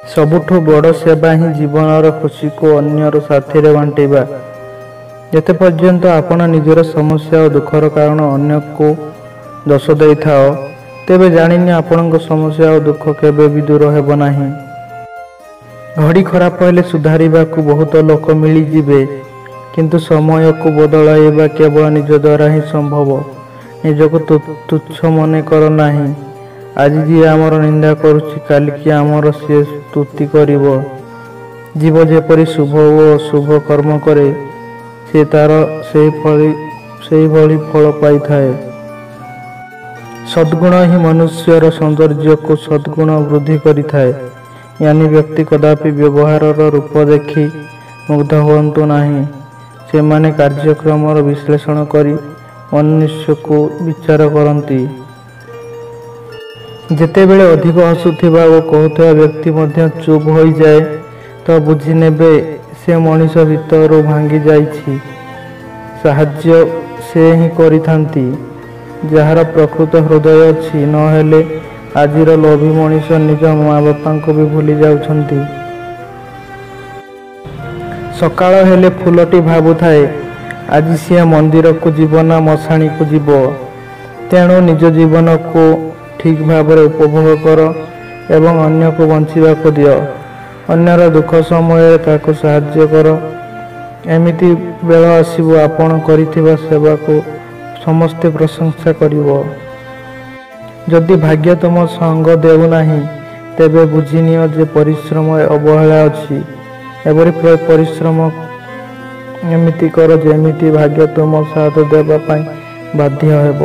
ସବୁଠୁ ବଡ଼ ସେବା ହିଁ ଜୀବନର ଖୁସିକୁ ଅନ୍ୟର ସାଥିରେ ବାଣ୍ଟିବା। ଯେତେ ପର୍ଯ୍ୟନ୍ତ ଆପଣ ନିଜର ସମସ୍ୟା ଓ ଦୁଃଖର କାରଣ ଅନ୍ୟକୁ ଦୋଷ ଦେଇଥାଅ, ତେବେ ଜାଣିନିଅ ଆପଣଙ୍କ ସମସ୍ୟା ଓ ଦୁଃଖ କେବେ ବି ଦୂର ହେବ ନାହିଁ। ଘଡ଼ି ଖରାପ ହେଲେ ସୁଧାରିବାକୁ ବହୁତ ଲୋକ ମିଳିଯିବେ, କିନ୍ତୁ ସମୟକୁ ବଦଳାଇବା କେବଳ ନିଜ ଦ୍ୱାରା ହିଁ ସମ୍ଭବ। ନିଜକୁ ତୁଚ୍ଛ ମନେ କର ନାହିଁ। ଆଜି ଯିଏ ଆମର ନିନ୍ଦା କରୁଛି, କାଲିକି ଆମର ସିଏ ସ୍ତୁତି କରିବ। ଜୀବ ଯେପରି ଶୁଭ ଓ ଅଶୁଭ କର୍ମ କରେ, ସେ ତାର ସେହିଭଳି ଫଳ ପାଇଥାଏ। ସଦ୍ଗୁଣ ହିଁ ମନୁଷ୍ୟର ସୌନ୍ଦର୍ଯ୍ୟକୁ ସଦ୍ଗୁଣ ବୃଦ୍ଧି କରିଥାଏ। ଜ୍ଞାନୀ ବ୍ୟକ୍ତି କଦାପି ବ୍ୟବହାରର ରୂପ ଦେଖି ମୁଗ୍ଧ ହୁଅନ୍ତୁ ନାହିଁ। ସେମାନେ କାର୍ଯ୍ୟକ୍ରମର ବିଶ୍ଳେଷଣ କରି ମନୁଷ୍ୟକୁ ବିଚାର କରନ୍ତି। ଯେତେବେଳେ ଅଧିକ ହସୁଥିବା ଓ କହୁଥିବା ବ୍ୟକ୍ତି ମଧ୍ୟ ଚୁପ୍ ହୋଇଯାଏ ତ ବୁଝିନେବେ ସେ ମଣିଷ ଭିତରୁ ଭାଙ୍ଗି ଯାଇଛି। ସାହାଯ୍ୟ ସେ ହିଁ କରିଥାନ୍ତି, ଯାହାର ପ୍ରକୃତ ହୃଦୟ ଅଛି, ନହେଲେ ଆଜିର ଲୋଭୀ ମଣିଷ ନିଜ ମା ବାପାଙ୍କୁ ବି ଭୁଲି ଯାଉଛନ୍ତି। ସକାଳ ହେଲେ ଫୁଲଟି ଭାବୁଥାଏ, ଆଜି ସିଏ ମନ୍ଦିରକୁ ଯିବ ନା ମଶାଣିକୁ ଯିବ। ତେଣୁ ନିଜ ଜୀବନକୁ ଠିକ୍ ଭାବରେ ଉପଭୋଗ କର ଏବଂ ଅନ୍ୟକୁ ବଞ୍ଚିବାକୁ ଦିଅ। ଅନ୍ୟର ଦୁଃଖ ସମୟରେ ତାକୁ ସାହାଯ୍ୟ କର। ଏମିତି ବେଳ ଆସିବ ଆପଣ କରିଥିବା ସେବାକୁ ସମସ୍ତେ ପ୍ରଶଂସା କରିବ। ଯଦି ଭାଗ୍ୟ ତୁମ ସଙ୍ଗ ଦେଉନାହିଁ, ତେବେ ବୁଝିନିଅ ଯେ ପରିଶ୍ରମରେ ଅବହେଳା ଅଛି। ଏପରି ପରିଶ୍ରମ ଏମିତି କର ଯେମିତି ଭାଗ୍ୟ ତୁମ ସାଥ ଦେବା ପାଇଁ ବାଧ୍ୟ ହେବ।